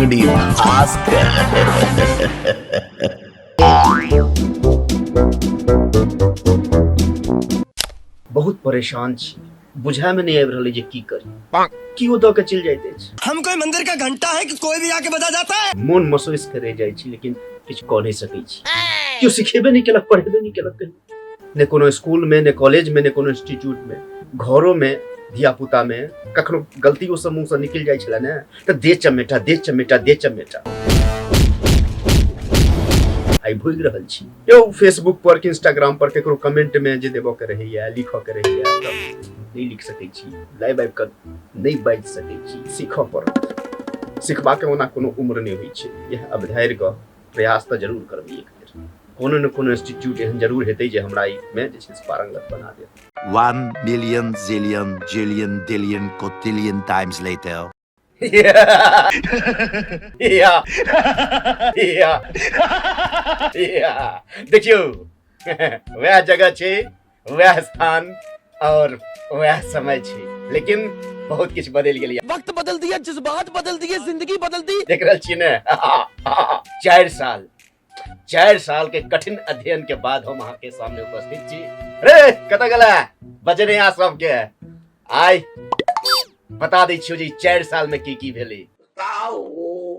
लंगड़ी भास्कर। बहुत परेशान छी, बुझा में नहीं आबि रहल जे की करी। केओ दऽ के चलि जाइत अछि। हम कोई मंदिर का घंटा है कि कोई भी आके बजा जाता है। मोन महसूस करे जाइ छी, लेकिन किछु कऽ नहि सकै छी। केओ सिखेबे नहि केलक, पढ़ेबे नहि केलक कहियो, ने कोनो स्कूल में, ने कॉलेज में, ने कोनो इंस्टीट्यूट में। घरो में धिया पुता में कखनो गलतियों से मुंह से निकलि जाइ छलै ने, तऽ दे चमेटा, दे चमेटा, दे चमेटा। आइ भोगि रहल छी यौ। फेसबुक पर कि इंस्टाग्राम पर केकरो कमेंट में जे देबऽ के रहैया, लिखऽ के रहैया, तऽ नहि लिख सकै छी, लाइव आबि कऽ नहि बाजि सकै छी। सीखऽ पड़त। सिखबाके ओना कोनो उम्र नहि होइ छै। इएह अब धरि कऽ प्रयास तऽ जरूर करबै। एक बेर कोनो ने कोनो इंस्टीट्यूट एहन जरूर हेतै जे हमरा एहिमे जे छै से पारंगत बना देत। 1 million zillion jillion dillion cotillion times later. या या या, देखियौ, वएह जगह छै, वएह स्थान और वएह समय छै, लेकिन बहुत किछु बदलि गेलै। वक्त बदल दिया, जज्बात बदल दिए, जिंदगी बदल दी। देख रहल छी ने, 4 साल, 4 साल के कठिन अध्ययन के बाद हम अहाँ के सामने उपस्थित छी। रे, कतऽ गेला बजने आ सबके? आइ बता दै छियौ जे ई 4 साल में की की भेलै। बताओ,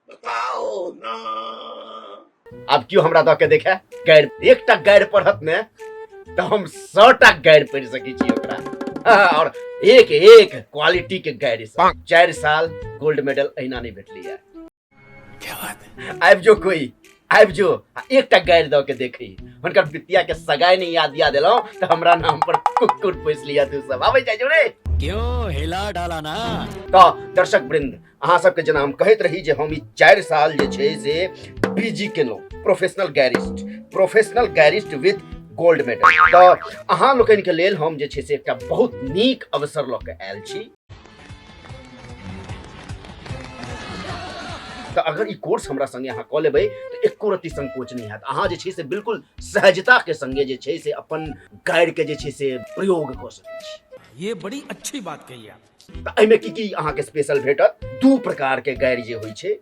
बताओ ना। आब क्यों हमरा दऽ के देखे गैर, एकटा गैर पढ़त ने तऽ हम 100 टा गैर पढ़ि सकै छी ओकरा, हाँ, और एक एक क्वालिटी के गैर। 4 साल गोल्ड मेडल अहिना नहि भेटलैया। क्या बात है? आबि जो, कोई आबि जो आ एकटा गारि दऽ के देखी। हुनकर बिटिया के सगाई नहीं याद दिया देलहुँ तऽ हमरा नाम पर कुकुर पोसि लिया। तू सब आबै जाइ जो रे। क्यों, हिला डाला ना? तऽ दर्शक वृंद, अहाँ सबके जेना हम कहैत रही जे हम ई 4 साल जे छै से पीजी केलहुँ, professional guitarist, professional guitarist with gold medal. तऽ अहाँ लोकनिके लेल हम जे छै से एकटा बहुत नीक अवसर लऽ के आयल छी। तऽ अगर ई कोर्स हमरा संगे अहाँ कऽ लेबै तऽ एको रत्ती संकोच नहि हैत। अहाँ जे छै से बिल्कुल सहजताके संगे जे छै से अपन गारिके जे छै से प्रयोग कऽ सकै छी। ये बड़ी अच्छी बात कही आप। तऽ एहिमे की की अहाँके स्पेशल भेटत? दू प्रकारके गारि जे होइ छै,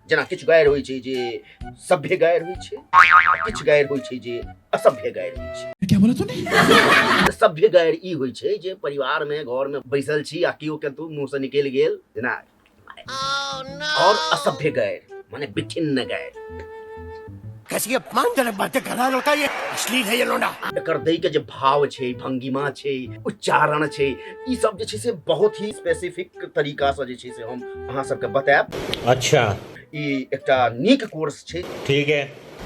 जेना किछु गारि होइ छै जे सभ्य गारि होइ छै, आ किछु गारि होइ छै जे असभ्य गारि होइ छै। क्या बोला तूने? सभ्य गारि ई होइ छै जे परिवारमे घरमे बैसल छी आ केओ केतौ मुँहसँ निकलि गेल जेना। और असभ्य गारि माने विच्छिन्न गारि। कैसी अपमानजनक बातें कर रहा है लड़का, ये अश्लील है ये लोंडा। एकर दै के जे भाव छै, भंगिमा छै, उच्चारण छै, ई सब जे छै से बहुत ही स्पेसिफिक तरीका से जे छै से हम अहाँ सबके बतायब। ई एकटा नीक कोर्स छै। ठीक है,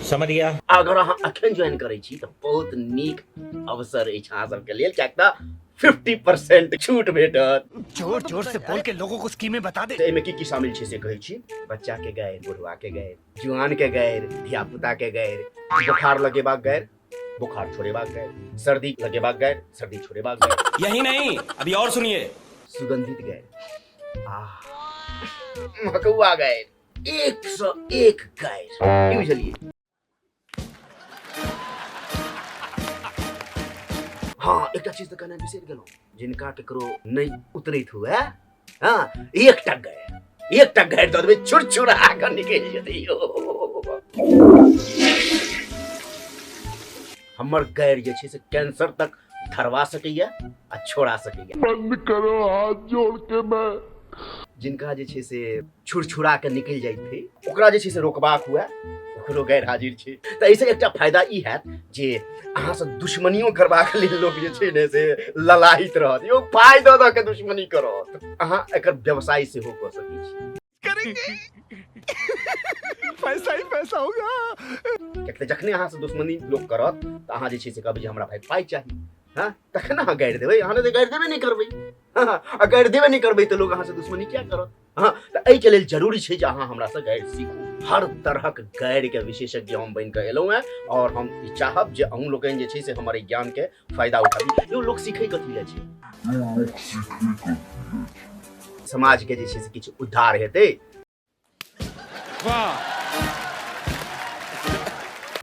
समझ गया। अगर अहाँ अखन ज्वाइन करै छी तऽ बहुत नीक अवसर अछि अहाँ सबके लेल, किएक तऽ 50% छूट भेटत। जोर जोर से बोल के लोगों को स्कीमें बता दे। तऽ एहिमे की की शामिल छै से कहै छी। बच्चा के गैर, बुढ़वा के गैर, जुआन के गैर, धिया पुता के गैर, बुखार लगेबाक गैर, बुखार छोड़ेबाक गैर, सर्दी लगेबाक गैर, सर्दी छोड़ेबाक गैर। यही नहीं, अभी और सुनिए। सुगंधित गैर, आह, मकौआ गैर, 101 गैर। की बुझलियै? हँ, एकटा चीज तऽ कहनाइ बिसरि गेलहुँ। जिनका केकरो नहि उतरैत हुए, हँ, एकटा गैर, एकटा गैर दऽ देबै, छुरछुरा कऽ निकलि जेतै यौ। हमर गैर जे छै से कैंसर तक धरवा सकैया आ छोड़ा सकैया। बंद करो, हाथ जोड़ के मैं। जिनका जे छै से छुरछुरा के निकलि जाइत छै, ओकरा जे छै से रोकबाक हुए, ओकरो गैर हाजिर छै। तऽ एहिसँ एकटा फायदा ई हैत जे अहाँसँ दुश्मनियो करबाक लेल लोक जे छै ने से ललाहित रहत यौ, पाइ दऽ दऽ के दुश्मनी करत। अहाँ एकर व्यवसाय सेहो कऽ सकै छी। करेंगे, पैसा ही पैसा होगा। किएक तऽ जखने अहाँसँ दुश्मनी लोक करत तऽ अहाँ जे छै से कहबै जे हमरा भाय पाइ चाही। हँ, तखन अहाँ गारि देबै। अहाँ नहि तऽ गारि देबे नहि करबै। हँ, आ गारि देबे नहि करबै तऽ लोक अहाँसँ दुश्मनी किया करत? हँ, तऽ एहिके लेल जरूरी छै जे अहाँ हमरासँ गारि सीखू। हर तरहक गारिके विशेषज्ञ हम बनि कऽ एलहुँ हेँ आओर हम ई चाहब जे अहूँ लोकनि जे छै से हमर एहि ज्ञानके फायदा उठाबी। यौ, लोक सीखै कथी लए छै? समाजके जे छै से किछु उद्धार हेतै। वाह।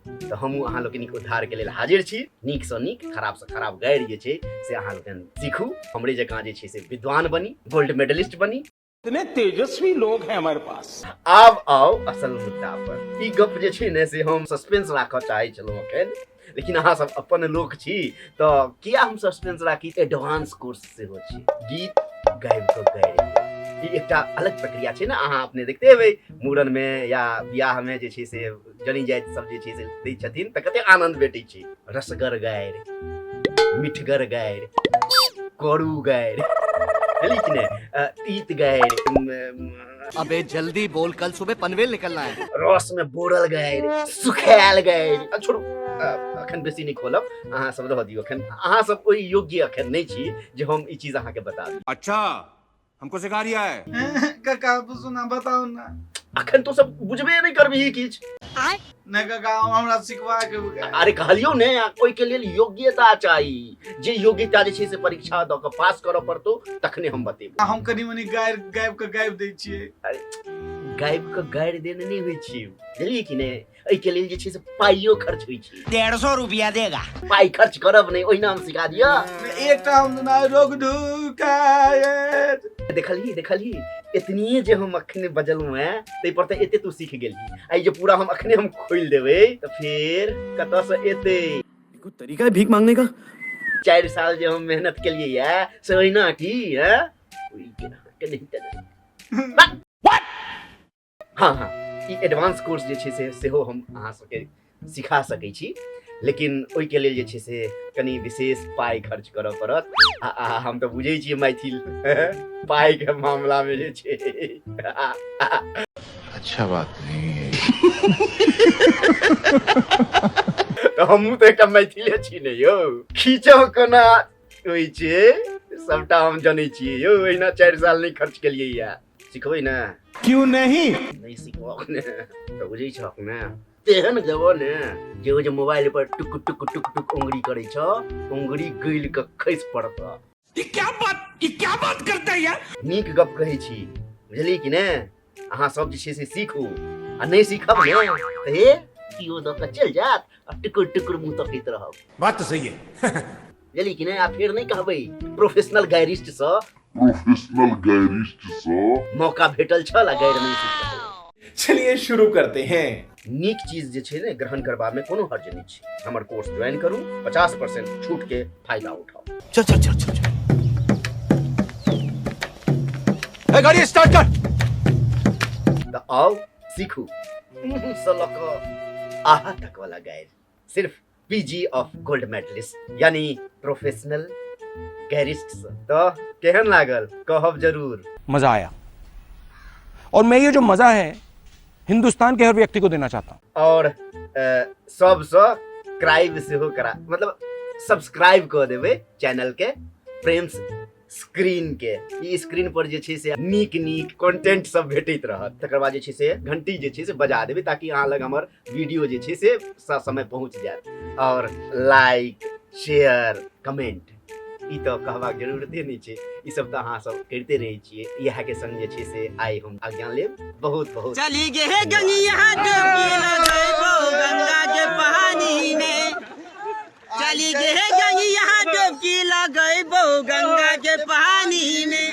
तऽ हमहूँ अहाँ लोकनिक उद्धारके लेल हाजिर छी। नीकसँ नीक, खराबसँ खराब गारि जे छै से अहाँ लोकनि सीखू, हमरे जकाँ जे छै से विद्वान बनी, गोल्ड मेडलिस्ट बनी। इतने तेजस्वी लोग हैं हमारे पास। आब आउ असल मुद्दा पर। ई गप जे छै ने से हम सस्पेंस राखऽ चाहै छलहुँ अखन, लेकिन अहाँ सब अपन लोक छी तऽ किया हम सस्पेंस राखी। एडवांस कोर्स सेहो छै, गीत गाबि कऽ गारि। ई एकटा अलग प्रक्रिया छै ने, अहाँ अपने देखते हेबै मूड़न में या बियाह में जे छै से जनी जाति सब जे छै से दै छथिन तऽ कते आनंद भेटै छै। रसगर गारि, मिठगर गारि, करू गारि, बुझलियै कि नहि, तीत गारि, अबे जल्दी बोल, कल सुबह पनवेल निकलना है। रस में बोरल गारि, सुखायल गारि। छोड़ू, अखन बेसी नहि खोलब, अहाँ सब रह दियौ। अखन अहाँ सब ओहि योग्य अखन नहि छी जे हम ई चीज अहाँके बता दी। अच्छा, हमको सिखा रिया है काका सुना बताओ ना। अखन तो सब बुझबे नहीं करबी किछु। नहीं काका, हमरा सिखवा के। अरे कहलियौ ने, ओहि के लेल योग्यता चाही, जे योग्यता जे छै से परीक्षा दऽ कऽ पास करऽ पड़तौ तखने हम बतेबौ। हम कनि मनि गारि गाबि कऽ गाबि दै छियै। अरे गाबि कऽ गारि देने नहि होइ छै, बुझलियै कि नहि। एहिके लेल जे छै से पाइयो खर्च होइ छै। 150 रुपया देगा। पाइ खर्च करब नहि, ओहिना हम सिखा दिअ। एकटा हम रोग ढुकायत। देखलही देखलही, एतनिए जे हम अखने बजलहुँ हेँ ताहि पर तऽ एते तू सीख गेलही। आ जे पूरा हम अखने हम खोलि देबै तऽ फेर कतऽसँ एतै? तरीका है भीख मांगने का। 4 साल जे हम मेहनत केलियै ये से ओहिना की है? हाँ हाँ, ई एडवांस कोर्स जे छै से सेहो हम अहाँ सबके सिखा सकै छी, लेकिन ओहिके लेल जे छै से कनि विशेष पाइ खर्च करऽ पड़त। आ हम तऽ बुझै छियै मैथिल पाइके मामलामे जे छै। अच्छा बात नहीं है। तऽ हमहूँ तऽ एकटा मैथिले छी ने यौ। खींचब कोना होइ छै सबटा हम जनै छियै यौ। एहिना 4 साल नहि खर्च केलियै ये। सिखबै ने? क्यों नहीं? नहीं सिखबक ने तऽ बुझै छहक ने, तेहन देबो ने जे ओ जे मोबाइल पर टुक टुक टुक टुक उंगरी करै छ, उंगरी गलि कऽ खसि पड़त। ये क्या बात करता है यार। नीक गप कहै छी, बुझलियै कि ने। अहाँ सब जे छै से सीखू, आ नहि सीखब ने तऽ हे कियो दऽ कऽ चलि जायत आ टुकुर टुकुर मुँह तकैत रहब। बात तो सही है, बुझलियै कि नहि। आ फेर नहि कहबै प्रोफेशनल गायरिस्ट सँ, प्रोफेशनल गायरिस्ट सँ मौका भेटल छल आ गारि नहि सीख सकल। चलिए शुरू करते हैं। नीक चीज जे छै ने ग्रहण करबा में कोनो हर्ज नहि छै। हमर कोर्स ज्वाइन करू, 50% छूट के फायदा उठाउ। चल चल चल चल चल, गाड़ी स्टार्ट कर। तऽ आउ सीखू सँ लऽ कऽ आहा तक वाला गारि, सिर्फ पीजी ऑफ गोल्ड मेडलिस्ट यानी प्रोफेशनल गैरिस्ट। तऽ केहन लागल कहब जरूर। मजा आया, और मैं ये जो मजा है हिंदुस्तान के हर व्यक्ति को देना चाहता हूँ। और सबसँ क्राइब सेहो करा, मतलब सब्सक्राइब कऽ देबै चैनल के, प्रेम स्क्रीन के। ई स्क्रीन पर जे छै से नीक नीक कंटेंट सब भेटैत रहत। तकर बाद जे छै से घंटी जे छै से बजा देबै ताकि अहाँ लग हमर वीडियो जे छै से समय पहुँच जायत। और लाइक शेयर कमेंट ई तऽ कहबाक जरूरते नहि छै, ई सब तऽ अहाँ सब करिते रहै छियै। इएह के संग जे छै से आइ हम आज्ञा लेब। बहुत बहुत चली गे गंगिया डुबकी लगैबो गंगा के पानी में, चली गे गंगिया डुबकी लगैबो गंगा के पानी में।